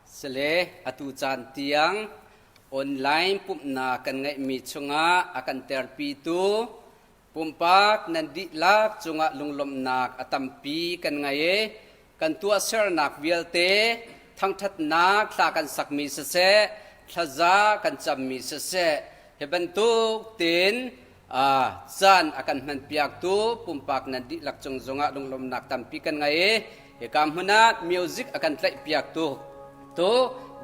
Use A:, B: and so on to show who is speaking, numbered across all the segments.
A: Sile atu caan tiang online pumhnak kan ngeihmi chungah a kan terpitu pumpak nan dihlak cungah lunglawmhnak a tampi kan ngei i kan tuahsernak vialte thangṭhatnak hla kan sakmi siseh, thlaza kan cammi siseh, hi bantuk tein caan a kan hmanpiaktu pumpak nan dihlak cung zongah lunglawmhnak tampi kan ngei i hika hmun ah music a kan tlaihpiaktu tu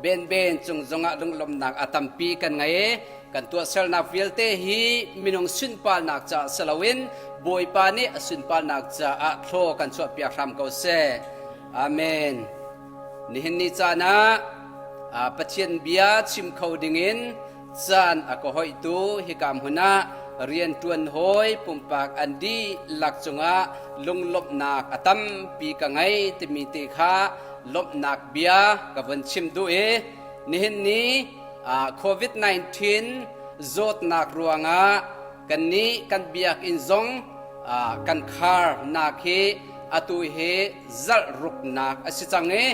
A: benben cung zongah lunglawmhnak a tampi kan ngei i kan tuahsernak vialte hi minung sunparnak caah si loin Bawipa nih a sunparnak caah thlaw kan chuahpiak hram ko seh. Amen. Nihin ni caan ah Pathian bia chim kho dingin caan a ka hoihtu hika hmun ah rianṭuan hawi pumpak an dihlak cungah lunglawmhnak a tampi ka ngei timi te kha lawmhnak bia ka vun chim duh i nihin ni COVID-19 zawtnak ruangah kannih kan biakinn zong kan kharnak hi atu hi zarh ruknak a si cang i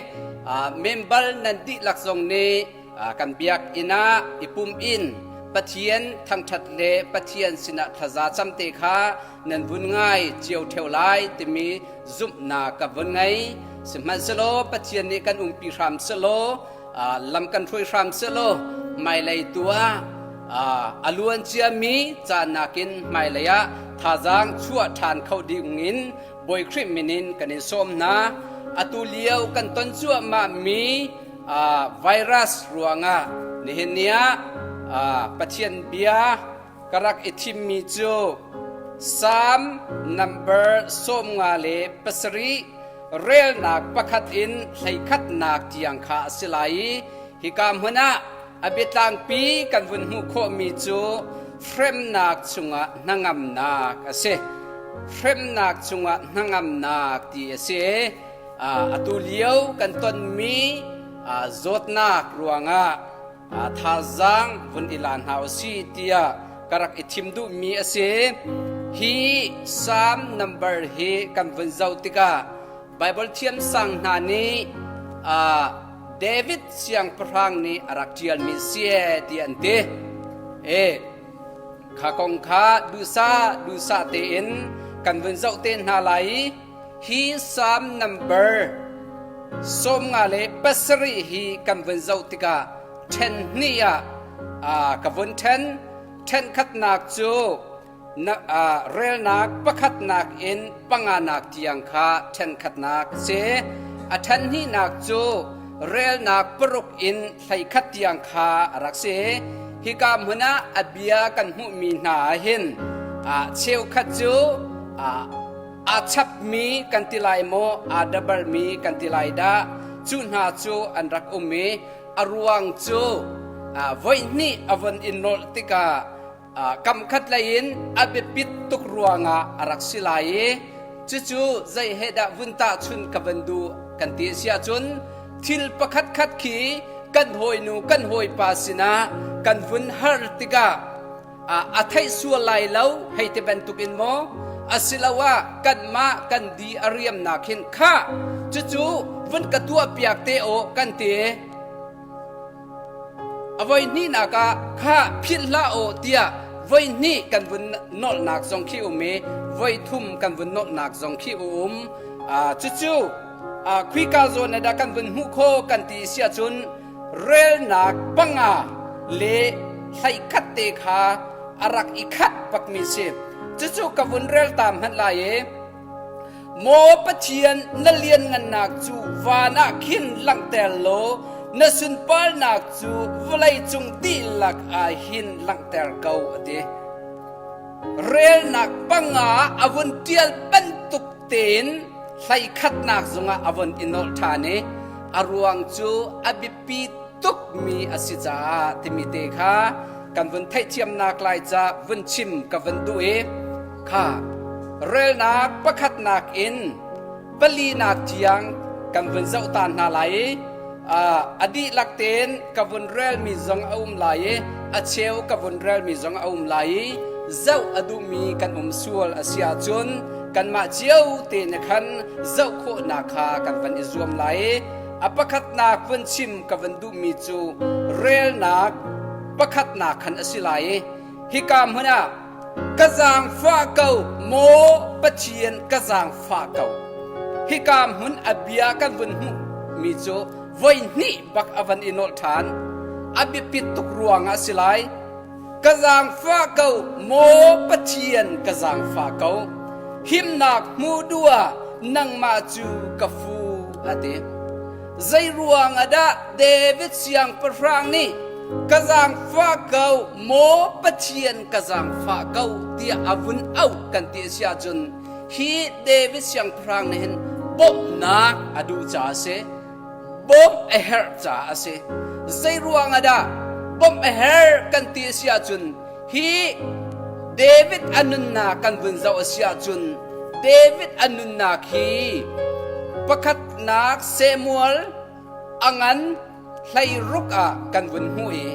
A: member nan dihlak zong nih kan biakinn ah i pum in Pathian thangṭhat le Pathian sinah thlaza cam te kha nan vun ngai cio ṭheo lai timi zumhnak ka vun ngei. Sihmanhsehlaw Pathian nih kan umpi hram selaw lam kan hruai hram selaw hmailei tu ah a luan ciami caan nakin hmailei ah thazaang chuah ṭhan kho ding in Bawi Khrih min in kan in sawm hna. Atu lio kan ton cuahmahmi virus ruangah nihin ni ah Pathian bia ka rak i thimmi cu Psalm number 57 relnak pakhat in 11nak tiang kha a si lai i hika hmun ah a biatlangpi kan vun hmuh khawhmi cu hremnak chungah hnangamnak a si. Hremnak chungah hnangamnak ti a si. Atu lio kan tonmi zawtnak ruangah thazaang vun i la hna u sih tiah ka rak i thim duhmi a si. Hi Psalm number hi kan vun zoh tikah Bible thiamsang hna nih David siangpahrang nih a rak ṭialmi si ti an ti. E kha kong kha duhsah duhsah tein kan vun zoh te hna lai i Hi Psalm number 57 hi kan vun zoh tikah ṭhen hnih ah ka vun ṭhen. Ṭhen khatnak cu relnak pakhatnak in panganak tiang kha ṭhen khatnak a si. A ṭhen hnihnak cu relnak paruk in 11 tiang kha a rak si. Hika hmun ah a bia kan hmuhmi hna ah hin cheukhat cu aa chapmi kan ti lai maw aa dabalmi kan ti lai dah cu hna cu an rak um i a ruang cu voihnih a von in nolh tikah kamkhat lei in a biapit tuk ruangah a rak si lai i cucu zei he dah vun tahchun ka van duh kan ti a si ahcun thil pakhat khat khi kan hawinu kan hawipa sinah kan vun har tikah a theih sual lai lo hei ti bantukin maw asiloah kanmah kan di a riamnak hin kha cucu vun ka tuah piak te aw kan ti a voi hnihnak ah kha philh hlah aw tiah voi hnih kan vun nolhnak zong khi um i voi thum kan vun nolhnak zong khi um cucu khuika zawn ah dah kan vun hmuh kho kan ti si ahcun relnak panga le 11 te kha a rak i khat bakmi si. Cucu ka vun rel ta hmanh lai i Maw Pathian na lianngannak cu van ah khin langhter law na sunparnak cu vawlei cung dihlak ah hin langhter ko a ti. Relnak panga a vun ṭial bantuk tein 11nak zungah a von i nolh ṭhan i a ruang cu a biapi tukmi a si caah timi te kha kan vun theihthiamnak lai ca vun chim ka vun duh i kha relnak pakhatnak in palinak tiang kan vun zoh ta hna lai i a dihlak tein ka vun relmi zong a um lai i a cheu ka vun relmi zong a um lai i zoh a duhmi kan um sual a si ahcun kanmah cio te ne khan zoh khawhnak kha kan van i zuam lai i. A pakhatnak vun chim ka vun duhmi cu relnak pakhatnak khan a si lai i hika hmun ah ka zaangfah ko maw Pathian ka zaangfah ko. Hika hmun a bia kan vun hmuhmi cu voi hnih bak a van i nolh ṭhan. A biapit tuk ruangah a si lai. Ka zaangfah ko, maw Pathian ka zaangfah ko. Himnak hmu duh ah nangmah cu ka fu, a ti. Zei ruang ah dah David siangpahrang nih ka zaangfah ko, maw Pathian ka zaangfah ko tiah a vun auh kan ti a si ahcun hi David siangpahrang nih hin bawmhnak a duh caah a si. Bawmh a herh caah a si. Zei ruang ah dah bawmh a herh kan ti a si ahcun hi David a nunnak kan vun zoh a si ahcun David a nunnak hi pakhatnak Samuel a ngan 16 ah kan vun hmuh i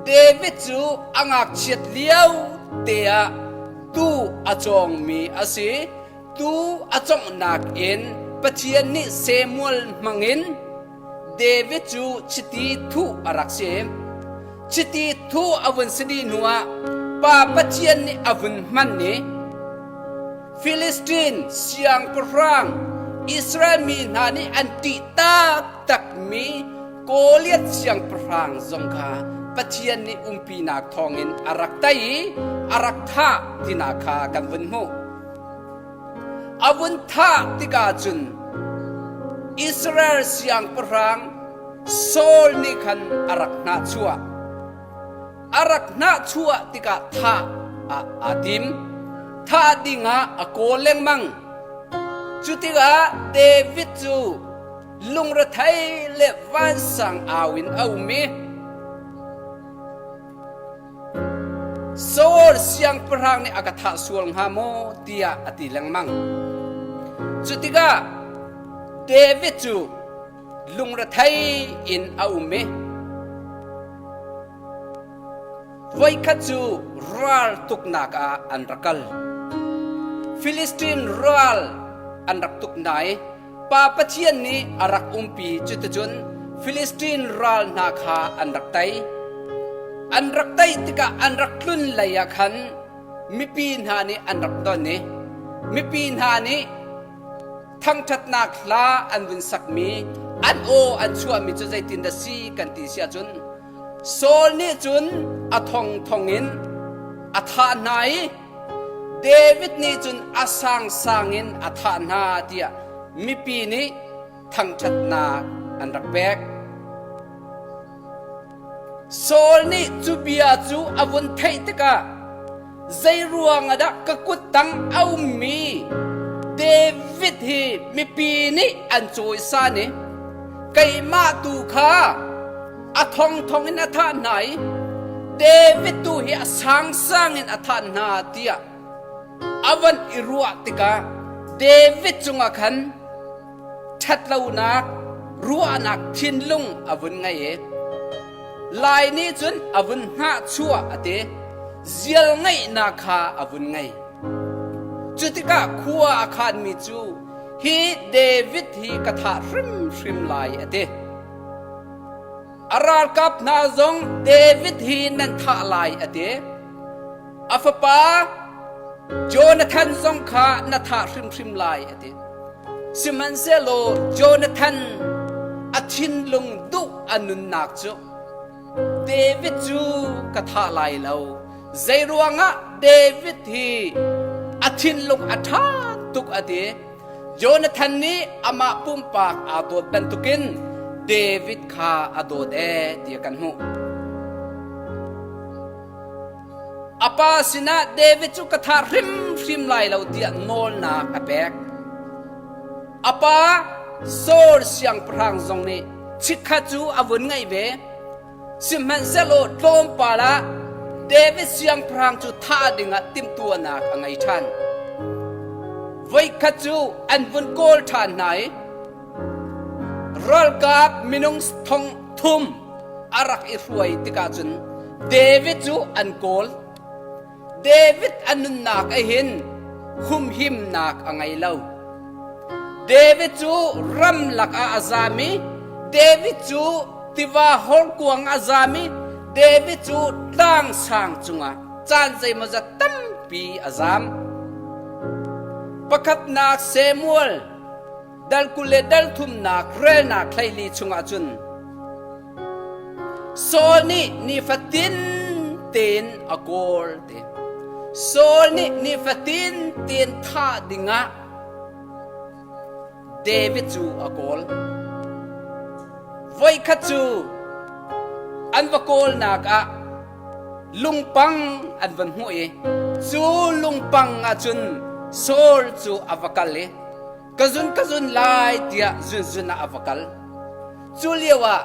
A: David cu a ngakchiat lio te ah tuu a cawngmi a si. Tuu a conghnak in Pathian nih Samuel hmangin David cu chiti thuh a rak si. Chiti thuh a vun si dih hnuah Pa Pathian nih a vun hman i Filistin siangpahrang Israel mi hna nih an ṭih taktakmi Goliath siangpahrang zong kha Pathian nih umpinak thawngin a rak tei i a rak thah tinak kha kan vun hmuh. A vun thah tikah cun Israel siangpahrang Saul nih khan a rak hnahchuah. A rak hnahchuah tikah thah ah aa tim. Thah dingah a kawl lengmang. Cu tikah David cu lungrethei le vansang au in a um i Saul siangpahrang nih a ka thah sual hnga maw tiah a ti lengmang. Cu tikah David cu lungrethei in a um i voikhat cu ral tuknak ah an rak kal. Filistin ral an rak tuk hna i Pa Pathian nih a rak umpi cuticun Filistin ral hna kha an rak tei. An rak tei tikah an rak tlun lei ah khan mipi hna nih an rak don i mipi hna nih thangṭhatnak hla an vun sakmi an aw an chuahmi cu zeitin dah si kan ti si ahcun Saul nih cun a thongthong in a thah hna i David nih cun a sangsang in a thah hna tiah mipi nih thangṭhatnak an rak pek. Saul nih cu bia cu a vun theih tikah zei ruang ah dah ka kut tang a ummi David hi mipi nih an cawisan i keimah tu kha a thongthong in a thah hna i David tu hi a sangsang in a thah hna tiah a van i ruah tikah David cungah khan ṭhatlonak ruahnak thinlung a vun ngei i Lai nih cun a vun hnahchuah a ti zial ngeihnak kha a vun ngei. Cu tikah khua a khanmi cu hi David hi ka thah hrimhrim lai a ti. A ralkap hna zong David hi nan thah lai a ti. A fapa Jonathan zong kha na thah hrimhrim lai a ti. Sihmanhsehlaw Jonathan a thinlung duh a nunnak cu David cu ka thah lai lo. Zeiruangah David hi a thinlung a ṭha tuk a ti. Jonathan nih amah pumpak aa dawt bantukin David kha a dawt ee ti kan hmuh. A pa sinah David cu ka thah hrimhrim lai lo tiah nawlnak a pek. A pa Saul siangpahrang zong nih chikkhat cu a vun ngaih ve. Sihmanhsehlaw tlawmpal ah David siangpahrang cu thah dingah timhtuahnak a ngei ṭhan. Voikhat cu an vun kawl ṭhan hna i ralkap minung thong thum a rak i hruai tikah cun David cu an kawl. David a nunnak ahhin humhimnak a ngei lo. David cu ramlak ah a zam i. David cu tiva horkuang a zam i David cu tlang sang cungah caan zeimawzat tampi a zam. Pakhatnak Samuel dal 20 le dal thumnak relnak 14 chungah cun Saul nih nifatin tein a kawl te. Saul nih nifatin tein thah dingah David cu a kawl. Voikhat cu an va kawlnak ah lungpang an van hmuh i cu lungpang ah cun Saul cu a va kal i ka zun ka zun lai tiah zunzun ah a va kal. Cu lio ah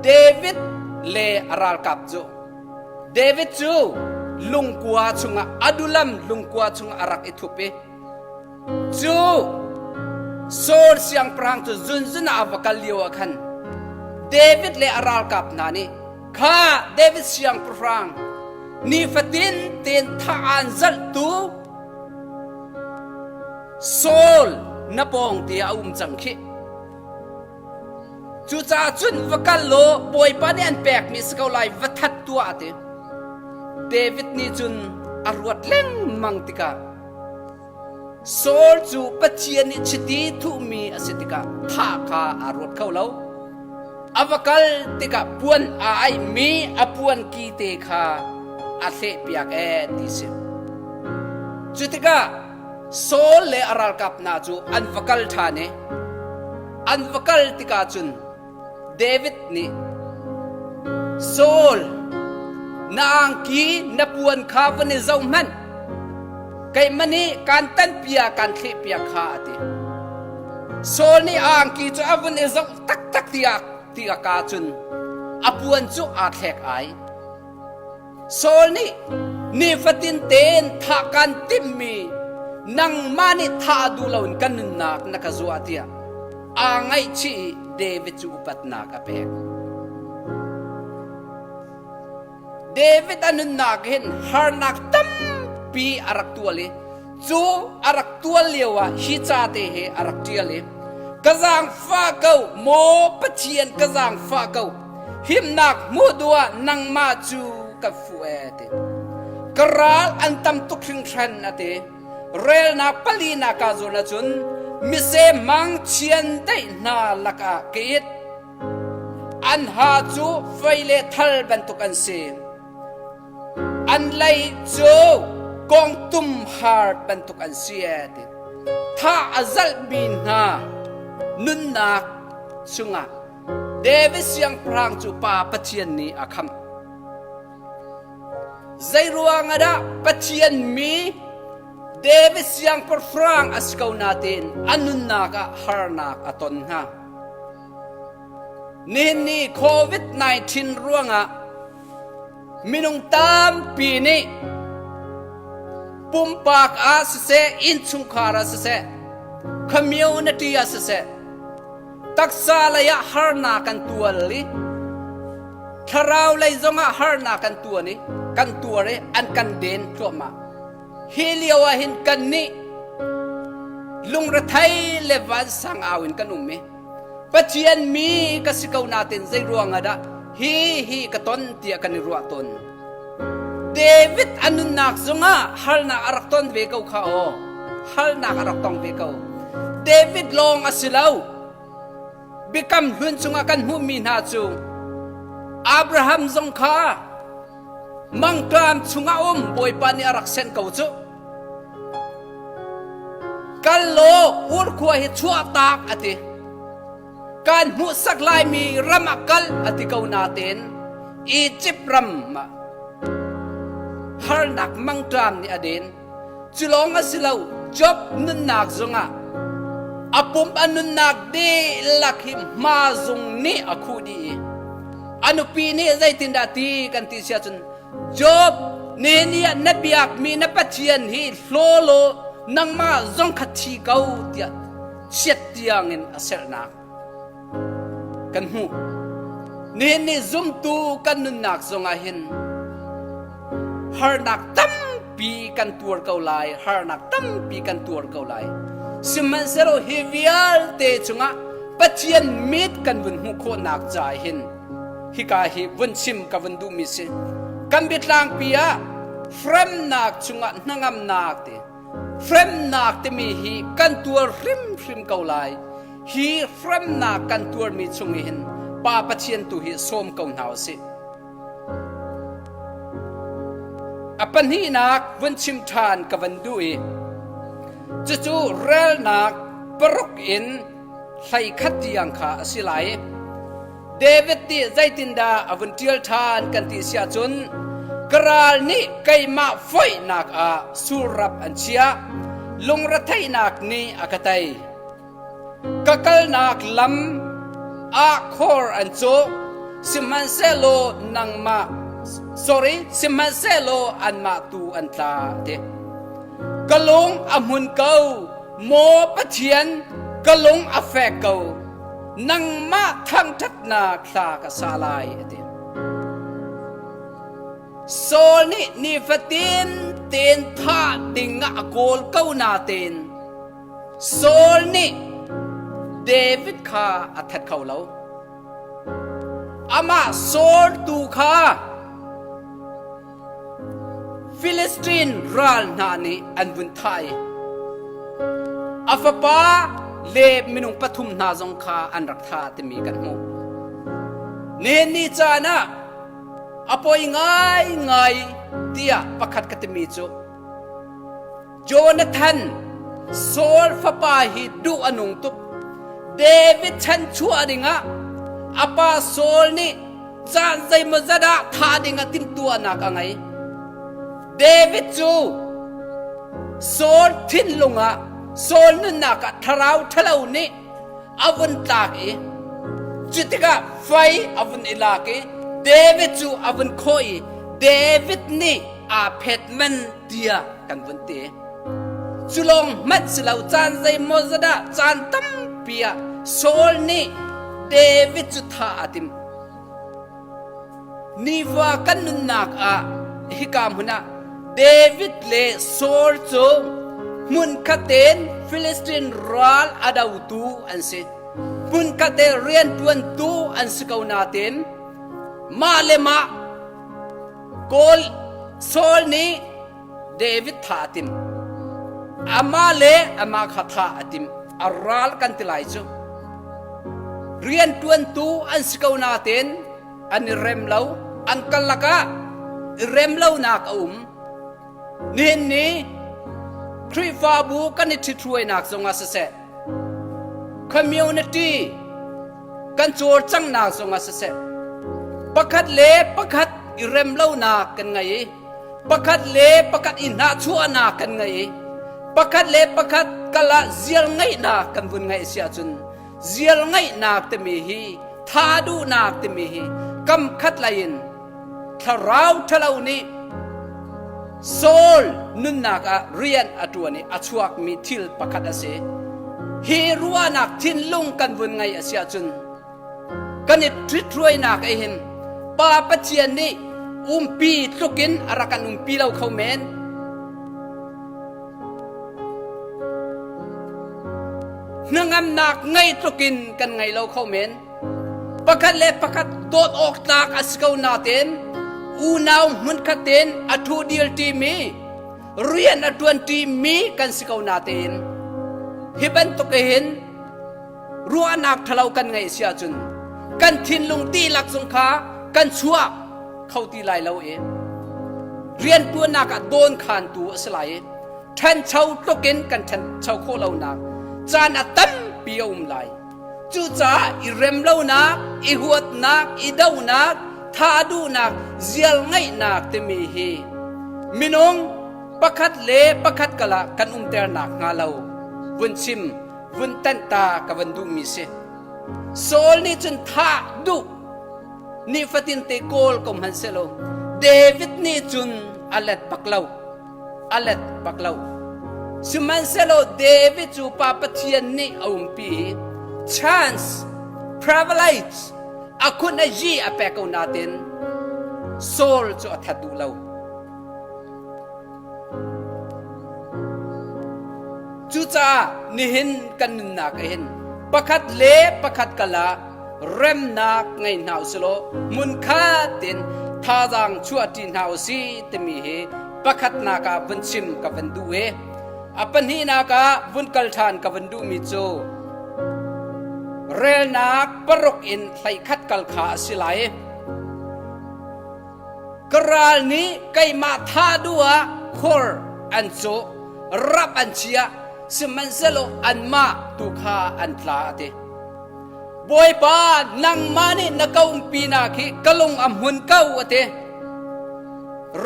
A: David le a ralkap cu David cu lungkua chungah Adulam lungkua chungah a rak i thup i Cu Saul siangpahrang cu zunzun ah a va kal lio ah khan David le a ralkap hna nih kha David siangpahrang nifatin tein thah aan zalhtu Saul na pawng te ah a um cang khih. Cucaah cun va kal law Bawipa nih an pekmi si ko lai va that tuah a ti. David nih cun a ruat lengmang tikah Saul cu Pathian nih chiti thuhmi a si tikah thah kha aa ruat kho lo. A va kal tikah puan aa aihmi a puan ki te kha a hlehpiak ee ti si. Cu tikah Saul le a ralkap hna cu an va kal ṭhan i an va kal tikah cun David nih Saul na angki na puan kha van i zoh hmanh keimah nih kaan tanpiak kaan thlehpiak kha a ti. Saul nih a angki cu a vun i zoh taktak tiah ti a ka cun a puan cu aa thlek ai. Saul nih nifatin tein thah kaan timhmi nangmah nih thah duh loin ka nunnak na ka zuah tiah aa ngaihchih i David cu upatnak a pek. David a nunnak hin harnak tampi a rak tual i cu a rak tual lio ah hi ca te hi a rak ṭial i ka zaangfah ko maw Pathian ka zaangfah ko himnak hmuh duh ah nangmah cu ka fuh ee ti ka ral an tam tuk hringhran a ti relnak palinak ah zawn ahcun misehmang chiandeih hna lakah ka it an ha cu fei le thal bantuk an si An lei cu kawngtum har bantuk an si ee ti. Thah a zalhmi hna nunnak chungah David siangpahrang cu Pa Pathian nih a khamh. Zeiruang ah dah Pathian mi David siangpahrang a si ko nain a nunnak ah harnak a ton hnga? Nihin ni COVID-19 ruangah Minung tampi nih pumpak ah siseh, innchungkhar ah siseh, community ah siseh, taksa lei ah harnak kan tual i thlarau lei zongah harnak kan tuan i kan tuar i an kan den thluahmah. Hi lio ah hin kannih lungrethei le vansang au in kan um i Pathian mi ka si ko nain zei ruangah dah hi hi ka ton tiah kan i ruah tawn. David a nunnak zongah harnak a rak ton ve ko kha aw. Harnak a rak tong ve ko. David lawng a si lo. Biakam hlun chungah kan hmuhmi hna cu Abraham zong kha mangṭam chungah um Bawipa nih a rak senh ko cu. Kal law Ur khua hi chuahtak a ti. Kaan hmuhsak laimi ram ah kal a ti ko natein Egypt ram ah harnak mangṭam nih a den. Cu lawng a si lo, Job nunnak zongah a pum a nunnak dihlak hi hmazung nih a khuh dih i a nupi nih zeitindah ti kan ti si ahcun Job, ni ah na biakmi na Pathian hi hlaw law nangmah zong kha thi ko tiah chiat tiangin a serhnak kan hmuh. Nihin ni zumtu kan nunnak zongah hin harnak tampi kan tuar ko lai, harnak tampi kan tuar ko lai. Sihmanhsehlaw hi vialte chungah Pathian mit kan vun hmuh khawhnak ca hin hika hi vun chim ka vun duhmi si. Kan biatlangpi ah hremnak chungah hnangamnak ti hremnak timi hi kan tuar hrimhrim ko lai. Hi hremnak kan tuarmi chung hin Pa Pathian tu hi sawm ko hna usih. A pahnihnak vun chim ṭhan ka van duh i cucu relnak paruk in 11 tiang kha a si lai. David nih zeitindah a vun ṭial ṭhan kan ti si ahcun ka ral nih keimah foihnak ah surrap an chiah, lungretheihnak nih a ka tei. Ka kalnak lam ah khor an cawh, sihmanhsehlaw nangmah sorry sihmanhsehlaw anmah tu an tla ti. Ka lung a hmun ko, maw Pathian, ka lung a fek ko. Nangmah thangṭhatnak hla ka sa lai a ti. Saul nih nifatin tein thah ding ah a kawl ko natein Saul nih David kha a that kho lo. Amah Saul tu kha Philistine ral hna nih an vun thah i a fapa le minung pathum hna zong kha an rak thah timi kan hmuh. Nihin ni caan ah a poi ngaingai tiah pakhat ka timi cu Jonathan Saul fapa hi duh a nung tuk. David chanchuah dingah a pa Saul nih caan zeimawzat ah thah ding ah timhtuahnak a ngei. David cu Saul thinlung ah Saul nunnak ah thlarau ṭhalo nih a vun tlak i cu tikah fei a vun i lak i David cu a vun khawh i David nih aa phet man tiah kan vun ti. Cu lawng hmanh si lo caan zeimaw zat ah caan tampi ah Saul nih David cu thah aa tim. Nifa kan nunnak ah hika hmun ah David le Saul cu hmunkhat tein Philistine ral a dotu an si. Hmunkhat te rianṭuantu an si ko nain mah le mah Kawl Saul nih David thah a tim. Amah le amah kha thah a tim. A ral kan ti lai cu. Rianṭuantu an si ko nain an i rem lo. An karlak ah i rem lonak a um. Nihin ni Khrihfabu kan i ṭhithruainak zongah siseh, community kan cawlcanghnak zongah siseh, pakhat le pakhat i rem lonak kan ngei i pakhat le pakhat i hnahchuahnak kan ngei i pakhat le pakhat kal ah zial ngeihnak kan vun ngeih si ahcun zial ngeihnak timi hi tha duhnak timi hi kam khat lei in thlarau ṭhalo nih Saul nunnak ah rian a ṭuan i a chuakmi thil pakhat a si. Hi ruahnak thinlung kan vun ngeih a si ahcun kan i ṭhithruainak ah hin Pa Pathian nih umpi tlukin a rak kan umpi lo kho men. Hnangamnak ngei tlukin kan ngei lo kho men. Pakhat le pakhat dawt awk tlak a si ko nain unau hmunkhat tein a ṭhu dil ṭimi rian a ṭuan ṭimi kan si ko nain hi bantuk hin ruahnak ṭhalo kan ngeih si ahcun kan thinlung dihlak zong kha kan chuah kho ti lai lo i rianṭuannak ah dawnkhantu a si lai i ṭhancho tluk in kan ṭhancho khawh lonak caan a tampi a um lai. Cucaah i rem lonak, i huatnak, i donak, tha duhnak, zial ngeihnak timi hi minung pakhat le pakhat kala kan umternak hnga lo vun chim vun tanh ta ka van duhmi si. Saul nih cun thah duh nifatin te kawl ko hmanh selaw David nih cun a let bak lo. A let bak lo. Sihmanhsehlaw David cu Pa Pathian nih a umpi i chance, privilege a khun a yi a pek ko nain Saul cu a that duh lo. Cucaah nihin kan nunnak ah hin Pakhat le pakhat kala remnak ngei hna usilaw hmunkhat in thazaang chuahṭi hna usih timi hi pakhatnak ah vun chim ka van duh i a pahnihnak ah vun kal ṭhan ka van duhmi cu relnak paruk in 11 kal kha a si lai. Ka ral nih keimah thah duh ah khor an cawh, rap an chiah, sihmanhsehlaw anmah tu kha an tla a ti. Bawipa, nangmah nih na ka umpinak hi ka lung a hmun ko a ti.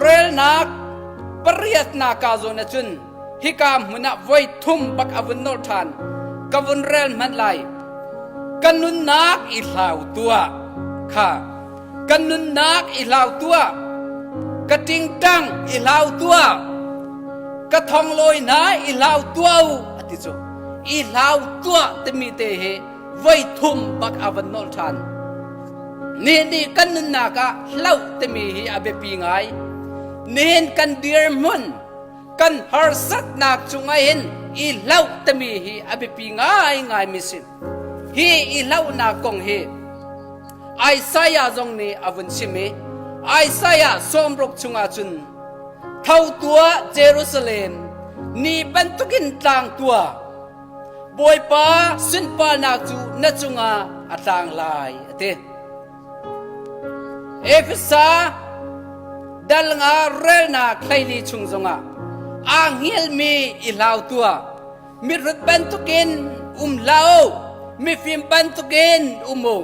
A: Relnak pariatnak ka zawn ahcun hika hmun ah voi thum bak a vun nolh ṭhan. Ka vun rel hmanh lai. Ka nunnak i hlau tuah kha. Ka nunnak i hlau tuah. Ka ṭingṭang i hlau tuah. Ka thonglawi hna i hlau tuah u a ti cu. I hlau tuah timi te hi voi thum bak a van nolh ṭhan. Nihin ni kan nunnak ah hlauh timi hi a biapi ngai. Nihin kan dirhmun, kan harsatnak cungah hin i hlauh timi hi a biapi ngaingai mi si. Hi i hlauhnak kong hi Isaiah zong nih a vun chim i Isaiah 60 chungah cun tho tuah Jerusalem ni bantukin tlang tuah Bawipa sunparnak cu na cungah a tlang lai a ti. Efesa dal nga relnak 14 chung zongah aa hngilmi i hlau tuah mirut bantukin um hlah u mifim bantukin um u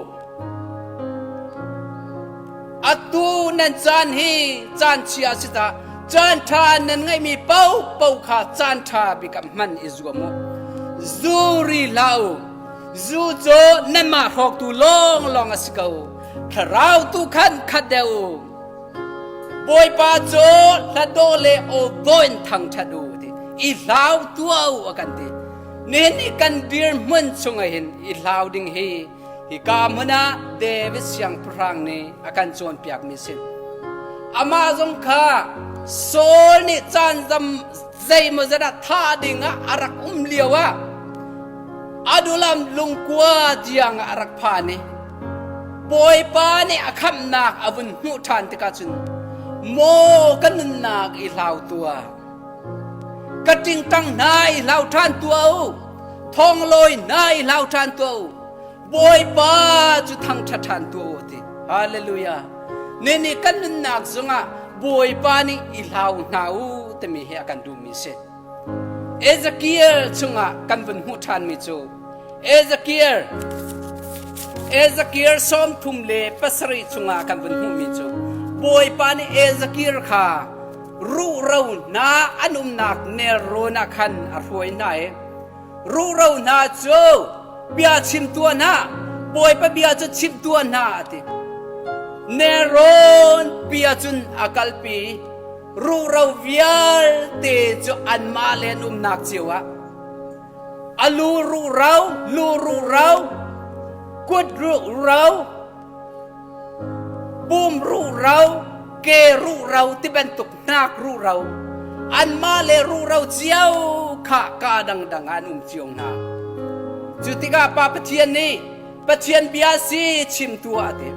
A: Atu nan caan hi caan chia a si ta. Caan ṭha nan ngeihmi paohpaoh kha caan ṭha bik ah hman i zuam u. Zu ri hlah u. Zu cu nanmah hrawktu lawnglawng a si ko. Thlarau tu khan khat deuh u. Bawipa cu hladawh le aw dawh in thangṭhat u ti. I hlau tuah u a kan ti. Nihin i kan dirhmun chungah hin i hlau ding hi Hika hmun ah David siangpahrang nih a kan cawnpiakmi a si. Amah zong kha Saul nih caan zam zeimawzat ah thah ding ah a rak um lio ah Adulam lungkua tiang ah a rak phan i Bawipa nih a khamhnak a vun hmuh ṭhan tikah cun maw ka nunnak i hlau tuah ka ṭingṭang hna i hlau ṭhan tuah u thonglawi hna i hlau ṭhan tuah u Bawipa cu thangṭhat ṭhan tuah u a ti. Hallelujah. Ninih kan nunnak zongah Bawipa nih i hlau hna u timi hi a kan duhmi si. Ezekiel chungah kan vun hmuh ṭhanmi cu Ezekiel Ezekiel 37 chungah kan vun hmuhmi cu Bawipa nih Ezekiel kha ruhro hna an umnak nelrawn ah khan a hruai hna i ruhro hna cu bia chim tuah hna Bawipa bia cu chim tuah hna a ti nelrawn bia cun a kalpi ruhro vialte cu anmah le an umnak cio ah a lu ruhro lu ruhro kut ruhro Pum ruhro, ke ruhro ti bantuk hnak ruhro, anmah le ruhro cio kha kaa dangdang ah an um cio hna. Cu tikah Pa Pathian nih Pathian bia si chim tuah a ti.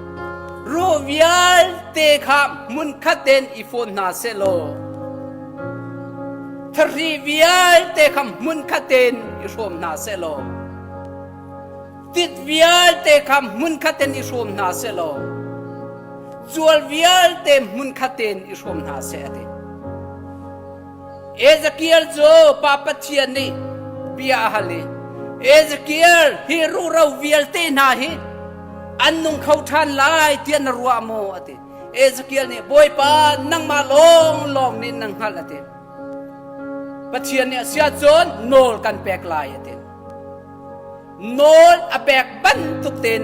A: Ruh vialte kha hmunkhat tein i fawn hna sehlaw thahri vialte kha hmunkhat tein i hrawm hna sehlaw Tit vialte kha hmunkhat in i hrawm hna seh law cual vialte hmunkhat in i hrawm hna seh a ti. Ezekiel cu Pa Pathian nih bia a hal i Ezekiel hi ruhro vialte hna hi an nung kho ṭhan lai tiah na ruah maw a ti. Ezekiel nih Bawipa nangmah lawnglawng nih na hngalh a ti. Pathian nih a si ahcun nawl kan pek lai a ti. Nawl a pek bantuk tein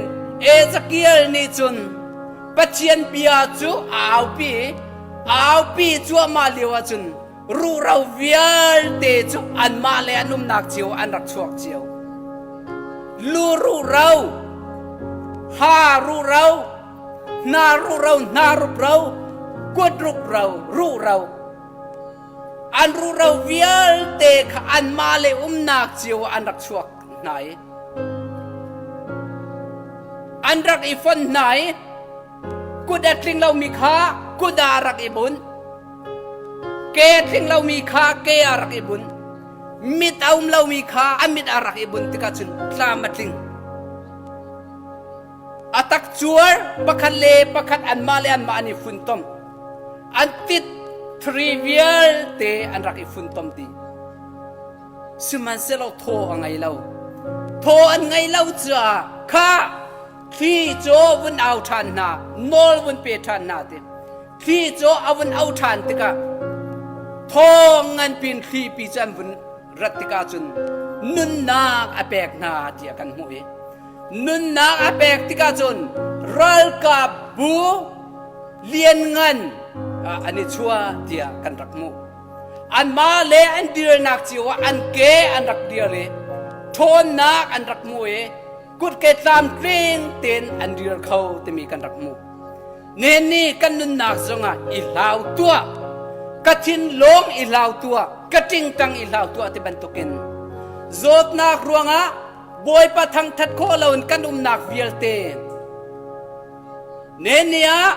A: Ezekiel nih cun Pathian bia cu a aupi i a aupi cuahmah lio ahcun ruhro vialte cu anmah le an umnak cio an rak chuak cio. Lu ruhro, ha ruhro, hna ruhro, hna rupro, kut rupro, ruhro. An ruhro vialte kha anmah le umnak cio ah an rak chuak hna i. An rak i fon hna i kut a tling lomi kha kut ah a rak i bunh. Ke a tling lomi kha ke ah a rak i bunh. Mit a um lomi kha a mit a rak i bunh tikah cun tlam a tling. A tak cuar pakhat le pakhat anmah le anmah an i funtom. An tit thri vialte an rak i funtom dih. Sihmanhsehlaw thaw a ngei lo. Thaw an ngei lo caah kha thli cu vun au ṭhan hna, nawl vun pe ṭhan hna ti. Thli cu a vun au ṭhan tikah thaw nganpin thlipi cu an vun rat tikah cun nunnak a pek hna tiah kan hmuh i nunnak a pek tikah cun ralkap bu lianngan an i chuah tiah kan rak hmuh. Anmah le an dirnak cio ah an ke an rak dir i ṭhawnnak an rak hmu i kutke tlamtling tein an dir kho timi kan rak hmuh. Nen nih kan nunnak zongah i hlau tuah, ka thinlung i hlau tuah, ka ṭingṭang i hlau tuah ti bantukin zawtnak ruangah Bawipa thangṭhat khawh loin kan umnak vialte nen ni ah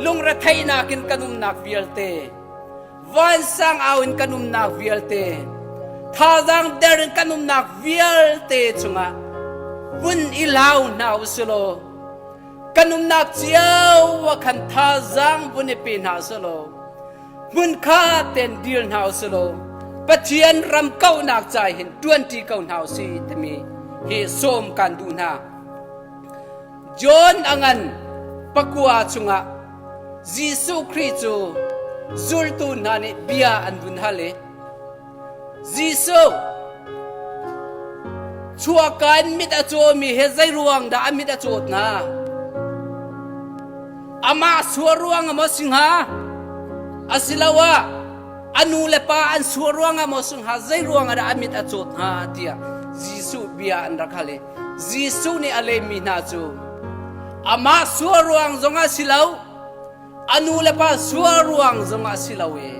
A: lungretheihnak in kan umnak vialte vansang au in kan umnak vialte thazaang der in kan umnak vialte chungah vun i lau hna u silaw kan umnak cio ah khan thazaang vun i pe hna silaw hmunkha ten dir hna u silaw Pathian ram kauhnak ca hin ṭuanṭi ko hna u si timi hi sawm kan duh hna. John a ngan pakua chungah Jesuh Khrih cu zultu hna nih bia an vun hal i Jesuh chuahka in mit a cawmi he zei ruang dah a mit a cawt hna? Amah sual ruang ah maw si hnga? Asiloah a nu le pa an sual ruang ah maw si hnga? Zei ruang ah dah a mit a cawt hnga? tiah Jesuh bia an rak hal i Jesuh nih a lehmi hna cu amah sual ruang zongah si lo, a nu le pa sual ruang zongah si lo i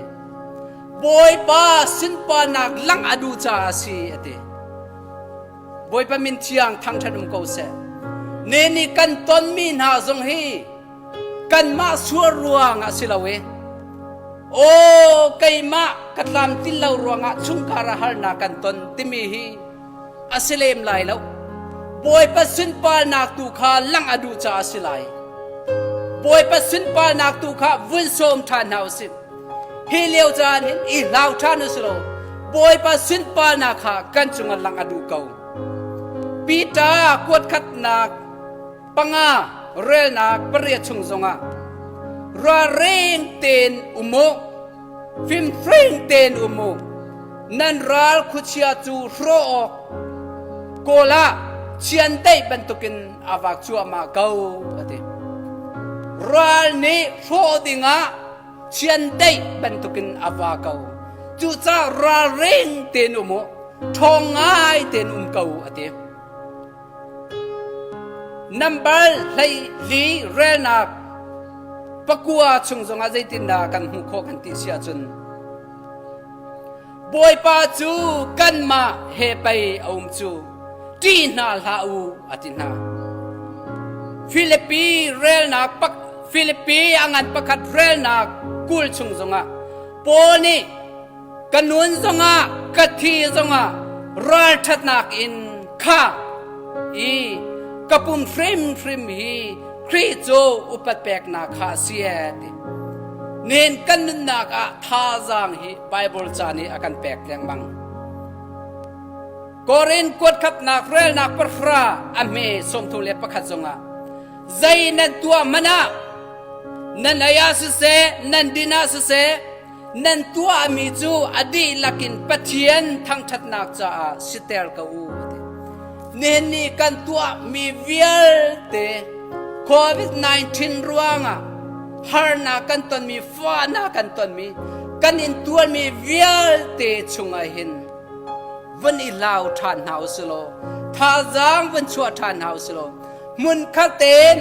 A: Bawipa sunparnak langh a duh caah a si a ti. Bawipa min thiang thangṭhat um ko seh. Ne nih kan tonmi hna zong hi kanmah sual ruangah si lo i aw keimah ka tlamtlin lo ruangah chungkhar ah harnak kan ton timi hi a si lem lai lo. Bawipa sunparnak tu kha langh a duh caah a si lai. Bawipa sunparnak tu kha vun sawm ṭhan hna u sih. Hi lio caan hin i hlau ṭhan u si law Bawipa sunparnak kha kan cungah langh a duh ko. Peter kuatkhatnak panga relnak pariat chung zongah ralring tein um u, fimhring tein um u, nan ral khuachia cu hrawh awk kawl ah chiandeih bantukin a vak cuahmah ko a ti. Ral nih hrawh dingah chiandeih bantukin a va ko. Cucaah ralring tein um u, ṭhawng ngai tein um ko a ti. Nambar 14 relnak pakua chung zongah zeitindah kan hmuh khawh kan ti si ahcun Bawipa cu kanmah he pei a um cu ṭih hna hlah u a ti hna. Filipi relnak pak Filipi a ngan pakhat relnak 20 chung zongah Paul nih ka nun zongah ka thi zongah ralṭhatnak in kha i ka pum hrimhrim hi Khrih cu upat peknak kha a si e ti. Nen kan nunnak ah thazaang hi Bible ca nih a kan pek lengmang. Korin kuatkhatnak relnak pahra a hme 31 zongah zei nan tuah hmanh ah nan ei ah siseh nan din ah siseh nan tuahmi cu a dihlak in Pathian thangṭhatnak caah siter ko u ti. Nihin ni kan tuahmi vialte COVID-19 ruangah harnak kan tonmi, fahnak kan tonmi, kan intuarmi vialte chungah hin vun i hlau ṭhan hna u silaw, thazaang vun chuah ṭhan hna u silaw, hmunkhat tein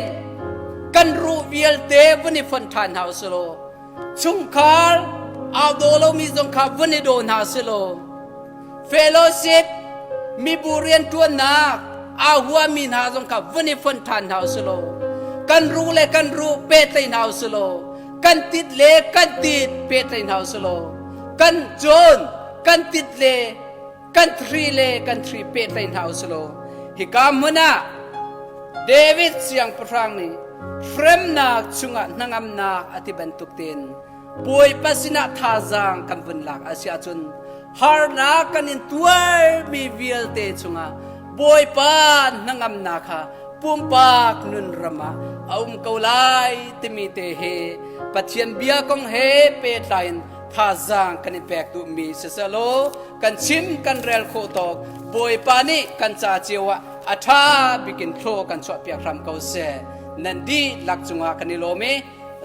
A: kan ruh vialte vun i fonh ṭhan hna u silaw, chungkhar aa daw lomi zong kha vun i daw hna silaw, fellowship mibu rianṭuannak. Aa huami hna zong kha vun i fonh ṭhan hna usih law kan ruh le kan ruh pehtlaih hna usih law kan tit le kan tit pehtlaih hna usih law kan cawn kan tit le kan thri le kan thri pehtlaih hna usih law hika hmun ah David siangpahrang nih hremnak chungah hnangamnak a ti bantuk tein Bawipa sinah thazaang kan vun lak a si ahcun harnak kan in tuarmi vialte chungah Bawipa hnangamnak kha pumpak nun ram ah a um ko lai timi te he Pathian bia kong he pehtlai in thazaang kan i pek duhmi siselaw kan chim kan rel khawh tawk Bawipa nih kan ca cio ah a ṭha bikin thlaw kan chuahpiak hram ko seh. Nan dihlak cungah kan i lawm i.